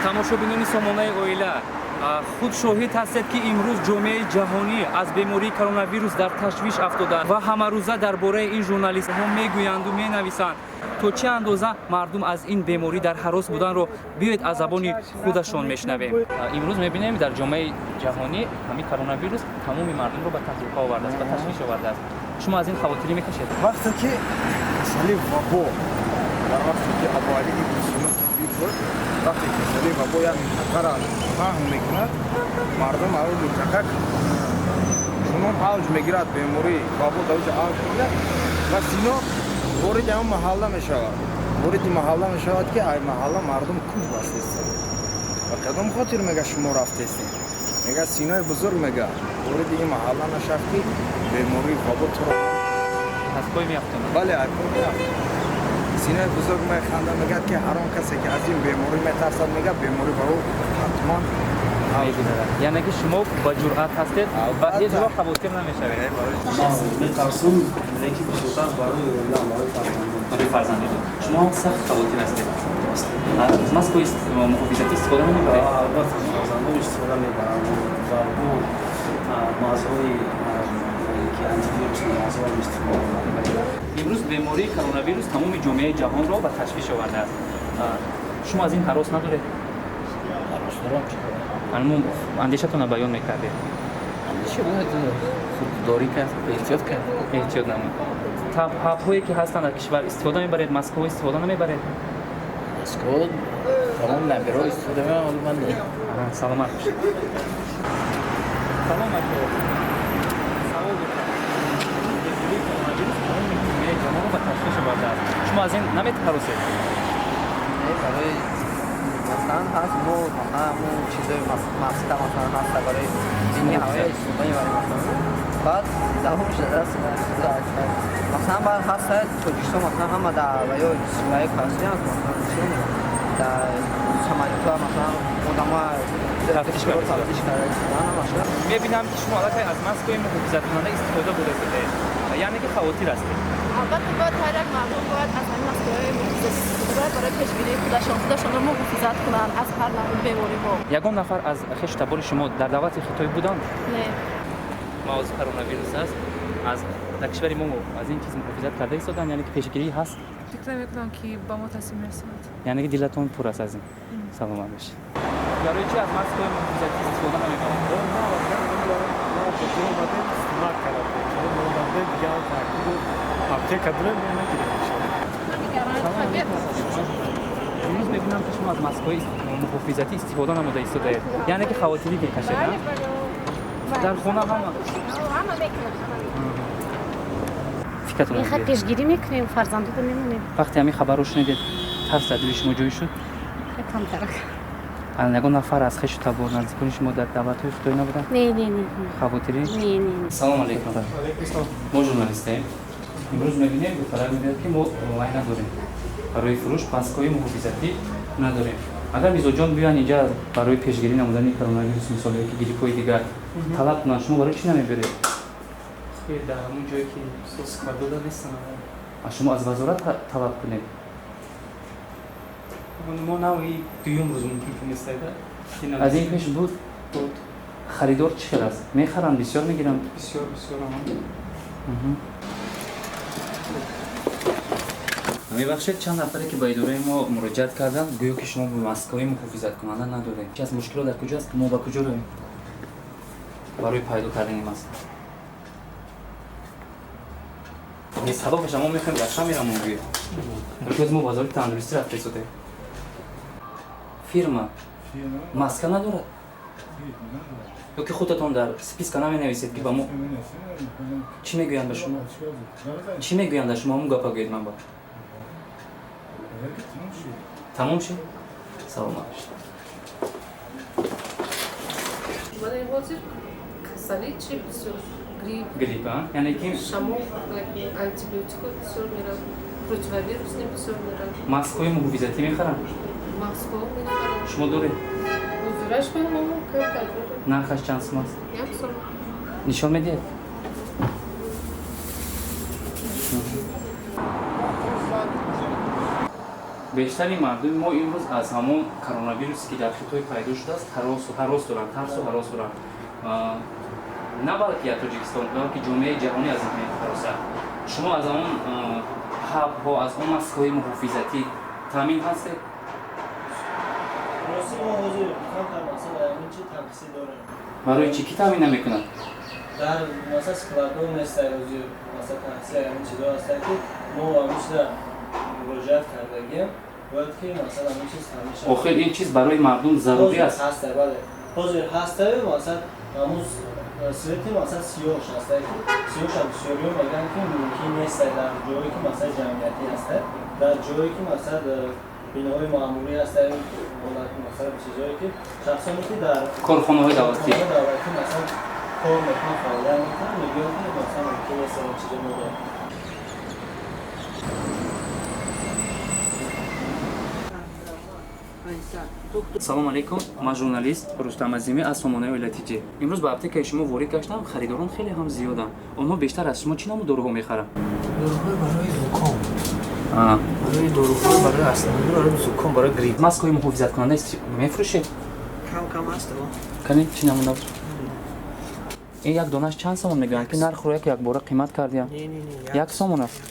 Тамошобинони сомонаи оила, худ шоҳид ҳастед, ки имрӯз ҷомеаи ҷаҳонӣ аз бемории коронавирус дар ташвиш афтодааст ва ҳамарӯза дар бораи ин журналистҳо мегӯянду менависанд. То чӣ андоза мардум аз ин беморӣ дар ҳарос буданро биёед аз забони худашон мешунавем. Имрӯз мебинем, дар ҷомеаи ҷаҳонӣ ҳамин коронавирус тамоми мардумро ба таҳлука овардааст, ба ташвиш овардааст. Шумо аз ин хавотирӣ мекашед? Вақте ки касали вабо, дар вақте ки Абуалӣ ибни Сино табиб буд, вақте касали вабо як минтақаро паҳн мекунад, мардум аз он минтақа чунон авҷ мегирад, бемории вабо дар оҷа авҷ мегирад ва Сино вориди ҳамон маҳалла мешавад, вориди маҳалла мешавад, ки ай маҳалла мардум кӯч бастестанд. Ба кадом хотир, мега, шумо рафтестед? Мега, Синои бузург, мега, вориди ин маҳалла нашав, ки бемории вабо туро аз пой меафтонад. Бале, аз пой меафтонад. Синои бузург механда, мегӯяд, ки ҳар он касе ки аз ин беморӣ метарсад, мегӯяд, беморӣ ба ӯ ҳатман мегузарад. Яъне ки шумо ба ҷуръат ҳастед ва ҳеҷ гоҳ хавотир намешавед? Метарсум, лекин бисёртар барои оилам, барои фарзандон. Барои фарзандон. Шумо ҳам сахт хавотир ҳастед? Аз маскаи муҳофизатӣ истифода намебаред? Албатта, фарзандон истифода мебаранд ва бо мазҳои ки антивирусни мазҳоам истифода мебаранд. Имрӯз бемории коронавирус тамоми ҷомеаи ҷаҳонро ба ташвиш овардааст. Шумо аз ин ҳарос надоред? Ҳарос дорам, чаро? Мо андешатонро баён мекардед. Андеша бояд худдорӣ кард, эҳтиёт кард. Эҳтиёт намуд. Ҳабҳое ки ҳастанд дар кишвар истифода мебаред, маскаҳо истифода намебаред? Маскаҳо тамом набиро истифода мебарам, ҳоло ман не. Саломат бошед. Салом, бачаҳо, савол доштам. Бемории коронавирус тамоми ҷомеаи ҷаҳонро ба ташвиш овардааст. Шумо аз ин наметаҳаросед? Барои масалан ҳаст, мо масалан ҳамун чизои маска масалан ҳаста, барои зидди ҳавоя истифода мебарем. Масалан, баъд давом шудааст, масалан баъд ҳаста Тоҷикистон, масалан ҳама дар ё ваё касианд, масалан чӣ, дар самолётҳо масалан одамо тафтиш карда. Тафтиш карда ҳамаша. Мебинам, ки шумо аллакай аз маскаи муҳофизаткунанда истифода бурда шудаед, яъне ки хавотир ҳастед. Албатта, бояд ҳар як мардум бояд аз ҳамин маскаҳои муҳофизатӣ истифода барад барои пешгирии худашон, худашонро муҳофизат кунанд аз ҳар намуд бемориҳо. Ягон нафар аз хешу табори шумо дар давлати Хитой буданд? Не. Мавзӯи коронавирус аст, аз дар кишвари мо аз ин чиз муҳофизат карда истоданд, яъне ки пешгирӣ ҳаст? Фикр намекунам, ки ба мо таъсир мерасонад. Яъне ки дилатон пур аст аз ин. Саломат бошед. Барои чи аз маскаҳои муҳофизатӣ истифода намебаред? Истифода карда, дигар аптека дорем, мегирем. Имрӯз мебинам, ки шумо аз маскаҳои муҳофизатӣ истифода намуда истодаед, яъне ки хавотирӣ мекашед. Дар хона ҳама Ҳама мекунад. Фикратон? Мехоҳ пешгирӣ мекунем, фарзандото мемонем. Вақте ҳамин хабарро шунидед, тарс дар дили шумо ҷой шуд? Камтарак. Ягон нафар аз хешу табор, наздикони шумо дар давлатҳои Хитой набуданд? Не, не, не. Хавотирӣ? Не, не. Салом алейкум, мо журналистем. Имрӯз мебинем, духтарак мегӯяд, ки мо вай надорем, барои фурӯш маскаҳои муҳофизатӣ надорем. Агар мизоҷон биёянд инҷа, барои пешгирӣ намудани коронавирус, мисол, ё ки гриппҳои дигар талаб кунанд, шумо барои чӣ намеберед? Дар ҳамон ҷое ки складода нестанд. Шумо аз вазорат талаб кунед. Мо нави дуюм рӯз мумкин ки нестайда. Аз ин пеш буд? Буд. Харидор чӣ хел аст? Мехаранд, бисёр мегиранд? Бисёр, бисёр. Мебахшед, чанд нафаре ки ба идораи мо муроҷиат карданд, гӯё ки шумо маскаҳои муҳофизаткунанда надоред. Чи аз мушкилот дар куҷо аст? Мо ба куҷо равем барои пайдо кардани маска? Сабабаша мо мехоҳем дар камера гӯем. Имрӯз мо бозори тандурустӣ рафта истодаем. Фирма маска надорад ё ки худатон дар списка наменависед, ки ба мо чӣ мегӯянд? Ба шумо чӣ мегӯянд? Шумо ҳамун гапа гӯед, ман ба тамом шид. Саломат бошед. Вале ҳозир касалӣ чи бисёр, грипп. Грипп, а? Яъне ки шамол, антибиотико бисёр мерад, противовирусный бисёр мерад. Маскҳои муҳофизатӣ мехаранд? Маскҳо мехаранд. Шумо доред? Ҳозираш ба мо камтар дорем. Нархаш чанд сум аст? 1 сом. Нишон медиҳед? Бештари мардуми мо имрӯз аз ҳамон коронавирусе, ки дар Хитой пайдо шудааст, ҳарос доранд, тарсу ҳарос доранд. На балки аз Тоҷикистон, балки ҷомеаи ҷаҳонӣ аз ин меҳаросад. Шумо аз ҳамон ҳабҳо, аз он маскаҳои муҳофизатӣ таъмин ҳастед? Рости, мо ҳозир камтар, масалан, ҳамин чи танқисӣ дорем. Барои чӣ, ки таъмин намекунад? Дар, масалан, складҳо нестай ҳозир, масалан, танқисӣ ҳамин чизҳо ҳастанд, ки мо ҳамин чиза муроҷиат кардагием, бояд ки, масалан, ҳамин чиз таъмин шавад. Охир ин чиз барои мардум зарурӣ аст. Ҳаста, бале, ҳозир ҳастаю, масалан, ҳамун цвети, масалан, сиёҳш ҳастай, ки сиёҳша бисёриҳо мегӯянд, ки мумкин нестай дар ҷое, ки, масалан, ҷамъиятӣ ҳастай, дар ҷое, ки, масалан, биноҳои маъмурӣ ҳастай, масалан, чизҳое, ки шахсоне, ки дар корхонаҳои давлатӣ давлатӣ, масалан, кор мекунанд, фаъолият мекунанд, мегӯянд, ки, масалан, мумкин нест ин чизо мо. Салом алейкум, ман журналист Рустам Азимӣ аз сомонаи Оила ТЖ. Имрӯз ба аптекаи шумо ворид гаштам, харидорон хеле ҳам зиёданд. Онҳо бештар аз шумо чӣ намуд доруҳо мехаранд? Доруҳои барои зуком, барои доруҳои барои астмӣ, барои зуком, барои грипп. Маскаҳои муҳофизаткунанда мефурӯшед? Кам кам ҳаст. Кани, чӣ намуна? Ин як донаш чанд сомон? Мегӯянд, ки нархро як якбора қимат кардиям. 1 сомон аст.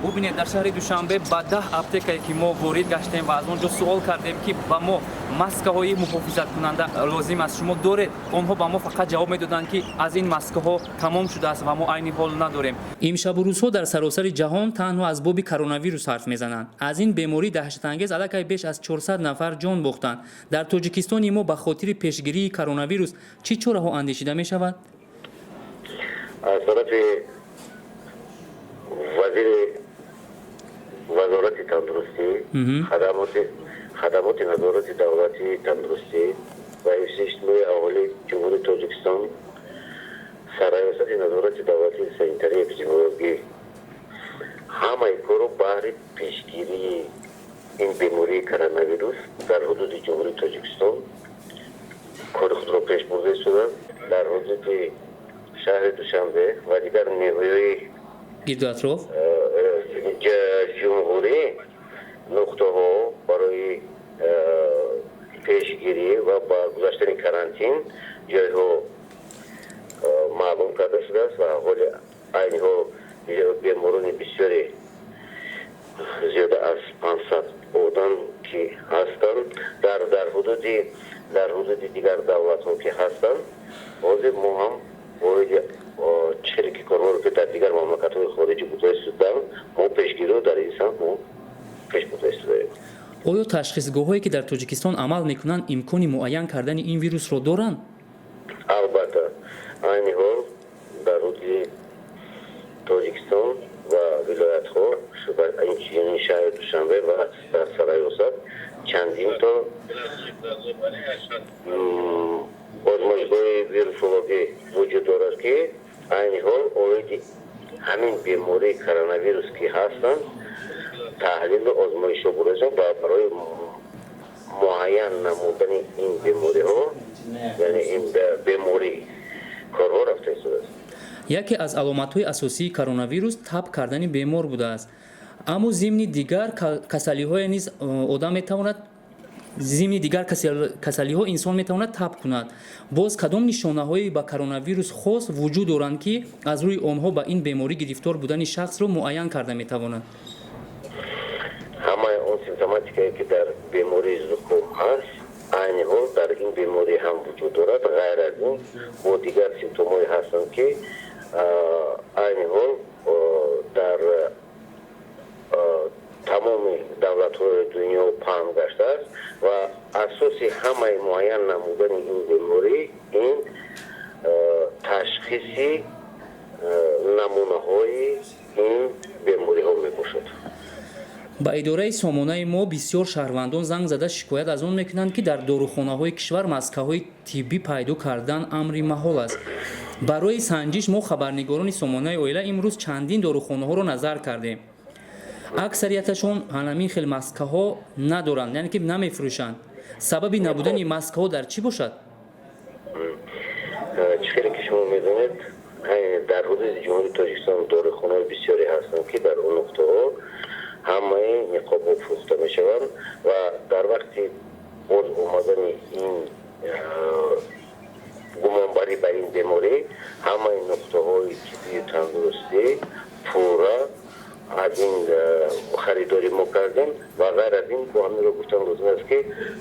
Бубинед, дар шаҳри Душанбе ба 10 аптекае, ки мо ворид гаштем ва аз он ҷо суол кардем, ки ба мо маскаҳои муҳофизаткунанда лозим аст, шумо доред, онҳо ба мо фақат ҷавоб медоданд, ки аз ин маскаҳо тамом шудааст ва мо айни ҳол надорем. Имшабу рӯзҳо дар саросари ҷаҳон танҳо аз боби коронавирус ҳарф мезананд. Аз ин бемории даҳшатангез аллакай беш аз 400 нафар ҷон бохтанд. Дар Тоҷикистони мо ба хотири пешгирии коронавирус чӣ чораҳо андешида мешавад? Аз тарафи вазири Вазорати тандурустӣ, хадамоти назорати давлатии тандурустӣ ва ҳифзи иҷтимоии аҳолии Ҷумҳурии Тоҷикистон, Сарраёсати назорати давлатии санитарии эпидемиологӣ ҳамаи корро баҳри пешгирии ин бемории коронавирус дар ҳудуди Ҷумҳурии Тоҷикистон кори худро пеш бурда истоданд. Дар ҳудуди шаҳри Душанбе ва дигар ноҳияҳои гирду атроф ҷумҳурӣ нуқтаҳо барои пешгирӣ ва ба гузаштани карантин ҷойҳо маълум карда шудааст ва ҳоли айни ҳол беморони бисёре, зиёда аз 500 одам, ки ҳастанд дар ҳудуди дигар давлатҳо, ки ҳастанд, ҳозир мо ҳам вориди чӣ хеле ки корҳоро, ки дар дигар мамлакатҳои хориҷӣ буда истодаанд, мо пешгириро дар ин самт мо пеш бурда истодаем. Оё ташхисгоҳҳое, ки дар Тоҷикистон амал мекунанд, имкони муайян кардани ин вирусро доранд? Албатта, айни ҳол дар ҳудуди Тоҷикистон ва вилоятҳо, инчунин шаҳри Душанбе ва дар сарраёсат чандин то озмоишгоҳи вирусологӣ вуҷуд дорад, ки айни ҳол оиди ҳамин бемории коронавирус, ки ҳастанд, таҳлилу озмоишҳо бурда ва барои муайян намудани ин бемориҳо, яъне ин беморӣ, корҳо рафта истодааст. Яке аз аломатҳои асосии коронавирус таб кардани бемор будааст. Аммо зимни дигар касалиҳое низ одам метавонад, зимни дигар касалиҳо инсон метавонад таб кунад. Боз кадом нишонаҳои ба коронавирус хос вуҷуд доранд, ки аз рӯи онҳо ба ин беморӣ гирифтор будани шахсро муайян карда метавонад? Ҳамаи он симптоматикае, ки дар бемории зуком ҳаст, айни ҳол дар ин беморӣ ҳам вуҷуд дорад. Ғайр аз ин, бо дигар симптомҳое ҳастанд, ки айни ҳол дар тамоми давлатҳои дунё паҳн гаштааст ва асоси ҳамаи муайян намудани ин беморӣ ин ташхиси намунаҳои ин бемориҳо мебошад. Ба идораи сомонаи мо бисёр шаҳрвандон занг зада, шикоят аз он мекунанд, ки дар дорухонаҳои кишвар маскаҳои тиббӣ пайдо кардан амри маҳол аст. Барои санҷиш мо, хабарнигорони сомонаи Оила, имрӯз чандин дорухонаҳоро назар кардем. Аксарияташон ҳамин хел маскаҳо надоранд, яъне ки намефурӯшанд. Сабаби набудани маскаҳо дар чӣ бошад? Чӣ хеле ки шумо медонед, дар ҳудуди Ҷумҳурии Тоҷикистон дорухонаҳои бисёре ҳастанд, ки дар он нуқтаҳо Ҳамаи ниқобҳо фурӯхта мешаванд ва дар вақти боз омадани ин гумонбарӣ ба ин беморӣ, ҳамаи нуқтаҳои тиббию тандурустӣ пурра аз ин харидорӣ мо кардем. Ва ғайр аз ин, бо ҳаминро гуфтан лозим аст, ки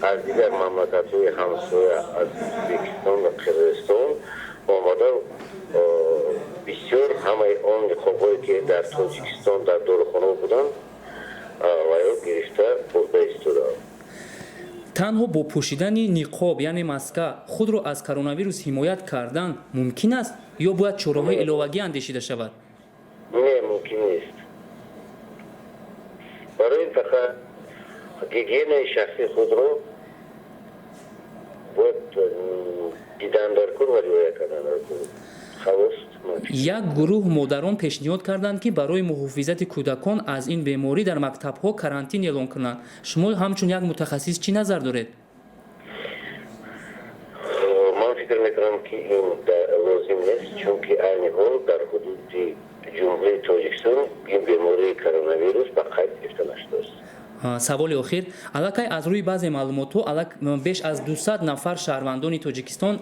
аз дигар мамлакатҳои ҳамсоя, аз Ӯзбекистон ва Қирғизистон омада бисёр ҳамаи он ниқобҳое, ки дар Тоҷикистон дар дорухонаҳо буданд, ва ё гирифта бурда истодаанд. Танҳо бо пӯшидани ниқоб, яъне маска, худро аз коронавирус ҳимоят кардан мумкин аст ё бояд чораҳои иловагӣ андешида шавад? Не, мумкин нест. Барои фақат гигиенаи шахсии худро бояд дидан дар кор ва риоя кардан дар кор, халос. Як гурӯҳ модарон пешниҳод карданд, ки барои муҳофизати кӯдакон аз ин беморӣ дар мактабҳо карантин эълон кунанд. Шумо ҳамчун як мутахассис чӣ назар доред? Ман фикр мекунам, ки ин лозим нест, чунки айни ҳол дар ҳудуди Ҷумҳурии Тоҷикистон ин бемории коронавирус ба қайд гирифта нашудааст. Саволи охир: аллакай аз рӯи баъзе маълумотҳо беш аз 200 нафар шаҳрвандони Тоҷикистон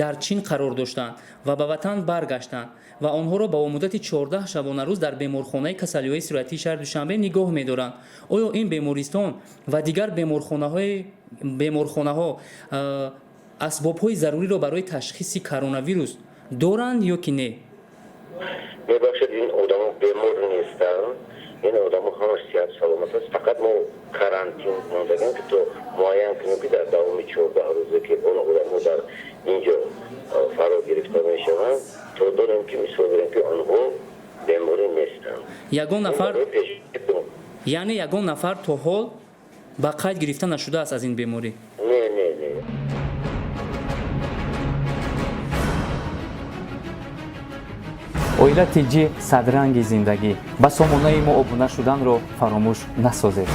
дар Чин қарор доштанд ва ба ватан баргаштанд ва онҳоро ба муддати 14 шабонарӯз дар беморхонаи касалиҳои сироятии шаҳри Душанбе нигоҳ медоранд. Оё ин бемористон ва дигар беморхонаҳо асбобҳои заруриро барои ташхиси коронавирус доранд ё ки не? Мебахшед, ин одамо бемор нестанд, ин одамо ҳамаш сиҳат саломат аст. Фақат мо карантин мондагем, ки то муайян кунем, ки дар давоми 14 рӯзе, ки он одамо дар ин ҷо фаро гирифта мешаванд, то донем, ки мисол гирем, ки онҳо беморӣ нестанд. Ягон нафар, яъне ягон нафар то ҳол ба қайд гирифта нашудааст аз ин беморӣ? Не, не, не. Оила ТЖ, садранги зиндагӣ. Ба сомонаи мо обуна шуданро фаромӯш насозед.